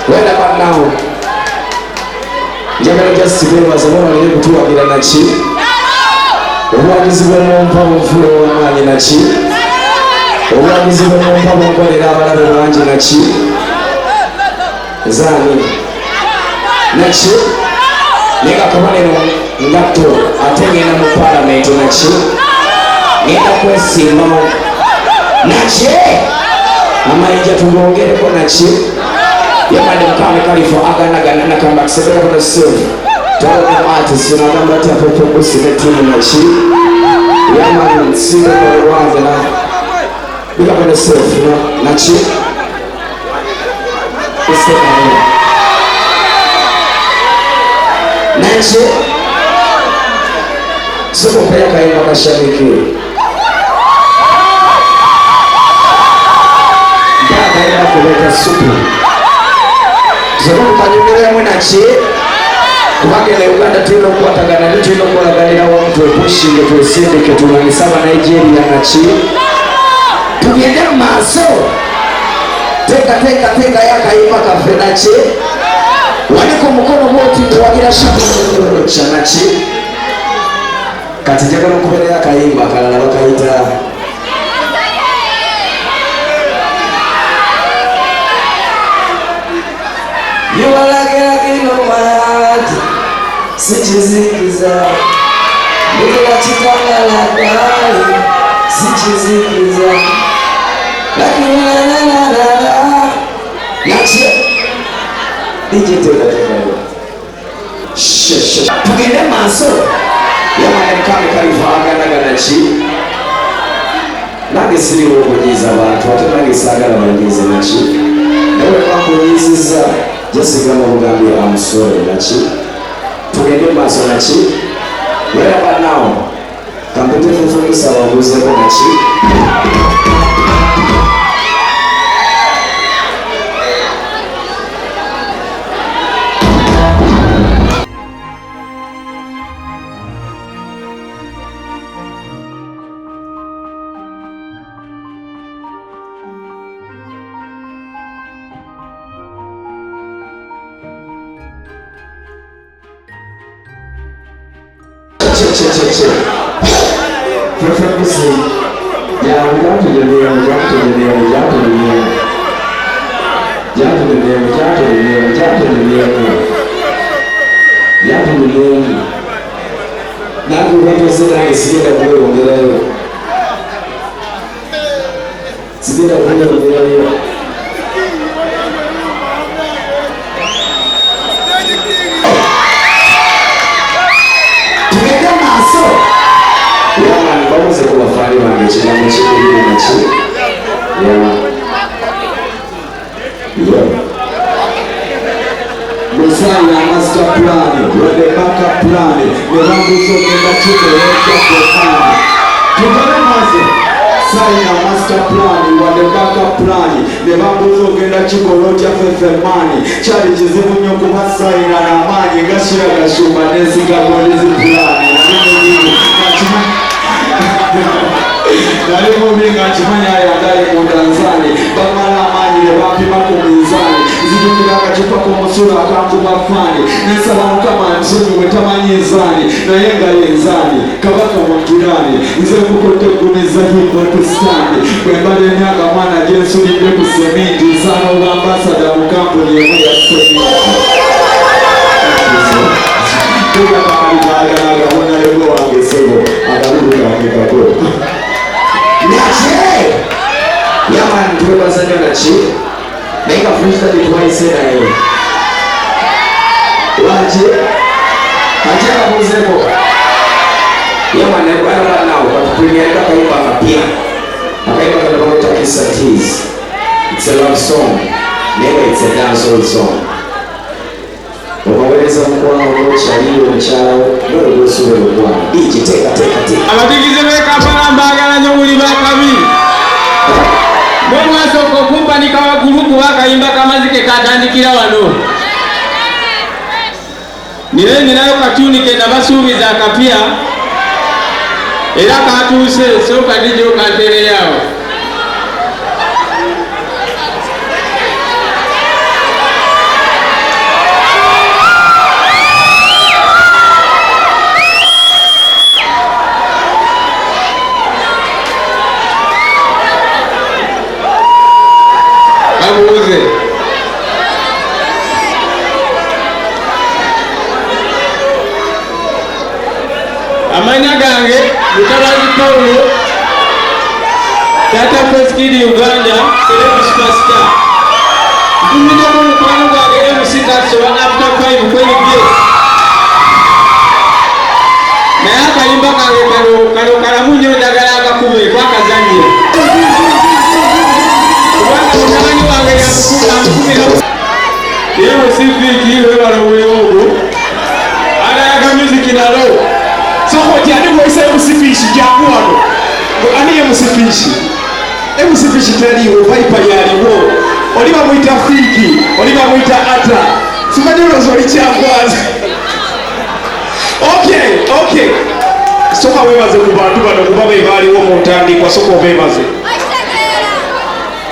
Right about now, njagala just bebaza babalire kutuwagira naki obuwagizi bwemumpa bunfuula ow'amaanyi naki obuwagizi bwemumpa bunkolera abalabe bangi naki zaani naki naye nga kabonero ngatto ate ngenda mu palamenti naki ngenda kwesimbawo naki amayinja tugongereko naki yamade mukame kalifo aganagana nakamba kisebera kono save twalina artist nagamba ati apepe ne timu naki yamani nsinga wange na big up on yourself, you know, naki naki soko mpera kayimba kashabiki mpaka kayimba kuleta supu tusobola naki kubanga eno Uganda tulina okukwatagana ne tulina okukolaganira wamu twepushinge twesindike tulwanyise Abanigeria naki tugende mu maaso teeka teeka teekayo akayimba kaffe naki wanika omukono bwoti ntiwagira shakya naki kati njagala okubeerayo akayimba akalala bakayita You are like a king of my heart, sichizikiza Nigga chitanga la sichizikiza Lakini na na na na na Nachi DJ teka teka Shh shh tugende maaso yamana kalifaaganaga naki nange siriwo okunyiiza bantu ate nange saagala banyiize naki naye bwe jasigamba bugambi I'm sorry naki tugende maaso naki right about now kampete fufumisa wabuuzeko naki Sigenda kweyongerayo. Tugende maaso. Yamani babuze ku bafaani bange ekigambo kikubiri naki. Yeah. Messiah master plan, where the backup plan, ne bambuza ogenda kikola otya tugende maaso. Sayina master plan, wadde backup plan, ne bambuza ogenda kikola otya fefemani. Kyali kizibu nnyo kuba sayina n'amaanyi gashira gashumba n'ensigamolizi plan. Nali mubi nga nkimanya ayangaye mu Tanzania, bamala amaanyi ne bampima ku minzaani. Nzijukira akacupa k'omusulo akankuba faani, ne nsaba Mukama nsonyiwe tamanyi nzaani, naye nga ye nzaani, kabaka wa Kirani. Nze nkukutte egguniza hip-hop stand, bwe mbala emyaka mwana gye nsulidde ku seminti, nsaana obwambasada mu kampuni emu ya seminti. Tugamba wange ssebo, akalulu kange kako. Naki yamani twebaza nnyo naki naye nga freestyle twayise naye lwaki ate ababuuzeeko yamani right about now katupremieringa akayimba akapya akayimba kano bakayita Kiss and Tease. It's a love song naye nga it's a dancehall song. Obaweereza mukwano gwo kyaliyo omukyalawo nolwo gwosobola okwana DJ teeka teeka teeka. Abadigize b'e Kampala mbaagala nnyo muli bakabi. Mwe mwasooka okumpanika waggulu kuba akayimba k'amazzi ke katandikira wano. Nire ninayo katuni ke nabasuubiza akapya era katuuse sooka DJ okanteereyo. Kambuuze. Amanya gange Mutabazi Paulo, Tata Fresh Kid Uganda, Celeb Superstar. Ntumiddeko mukwano gwange MC Katso wa After 5 Kweli Bs. Naye akayimba kange kano kalamu nnyo, njagala akakube kwakazannye. Kubanga mutabani wange amukubira. Ye MC webala omulimu ogwo. Alayaga music nalo. Soko oti ani gw'oyisa MC Fish, jangu wano. Ani MC Fish? MC Fish taliiwo, Viper yaliwo. Oli bamuyita Fiiki, oli bamuyita Ata. Simanyi, olowooza oli Kyankwanzi. Okay. Soka weebaze ku bantu bano kuba be baaliwo mu ntandikwa, soka obeebaze.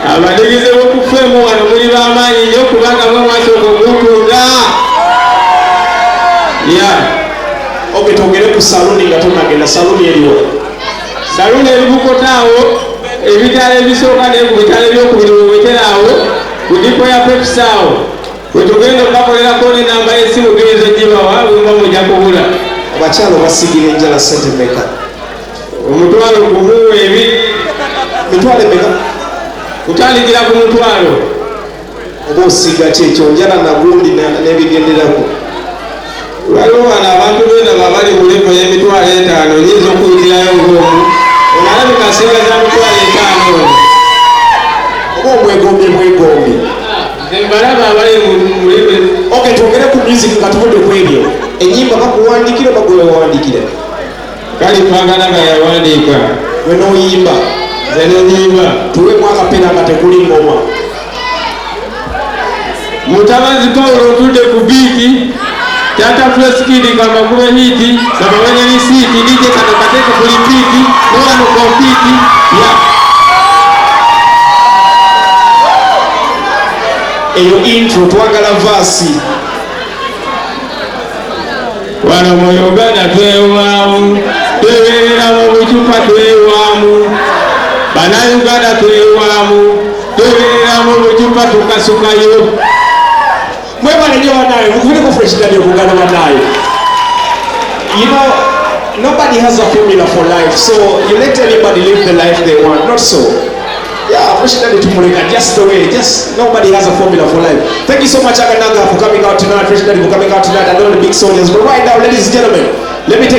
Abadigize b'okufeemu wano muli b'amaanyi nnyo kubanga mwe mwasooka okutunda ya. Okay, twogere ku saluni nga tonagenda. Saluni eriwo? Saluni eri Bukota awo, ebitaala ebisooka, naye ku bitaala ebyokubiri wewetera awo ku depot ya Pepsi awo wetugenda okubakolerako, n'enamba y'essimu giyinza ogibawa bwemba mujja kubula. Abakyalo basigira enjala sente meka? 10,000, 2. Mitwalo emeka? Kutandikira ku 5,000. Oba osiga ki ekyo, njala nagundi n'ebigenderako? Waliwo wano abantu bendaba bali mu level y'50,000, nyinza okuyitirayo ng'omu onalabika asinga za 50,000 ono. Oba omwegombye bwegombye? Nze mbalaba abali mu level. Okay, twogere ku music nga tuvudde ku ebyo. Enyimba bakuwandikira oba gwe wewandiikira? Kalipangana nga yawandiika. Gwe n'oyimba? Nze nenyimba. Tuweemu akapeera nga tekuli ngoma. Mutabazi Paulo otudde ku beat, Tata Fresh Kid kamakube hit, kabawenya risiiti, DJ kano kateeke ku repeat, no one compete ya. Eyo intro, twagala verse. Wano mu Uganda twewaamu, tweberera mu bucupa, twewaamu. Bannayuganda twewaamu, tweberera mu bucupa, tukasukayo. Mwebale nnyo bannaye, mukubireko Fresh Daddy okugana bannaye. You know, nobody has a formula for life, so you let anybody live the life they want, not so? Yeah, Fresh Daddy tumuleka just the way, just nobody has a formula for life. Thank you so much, Aganaga, for coming out tonight, Fresh Daddy for coming out tonight, and all the big soldiers. But right now, ladies and gentlemen, let me take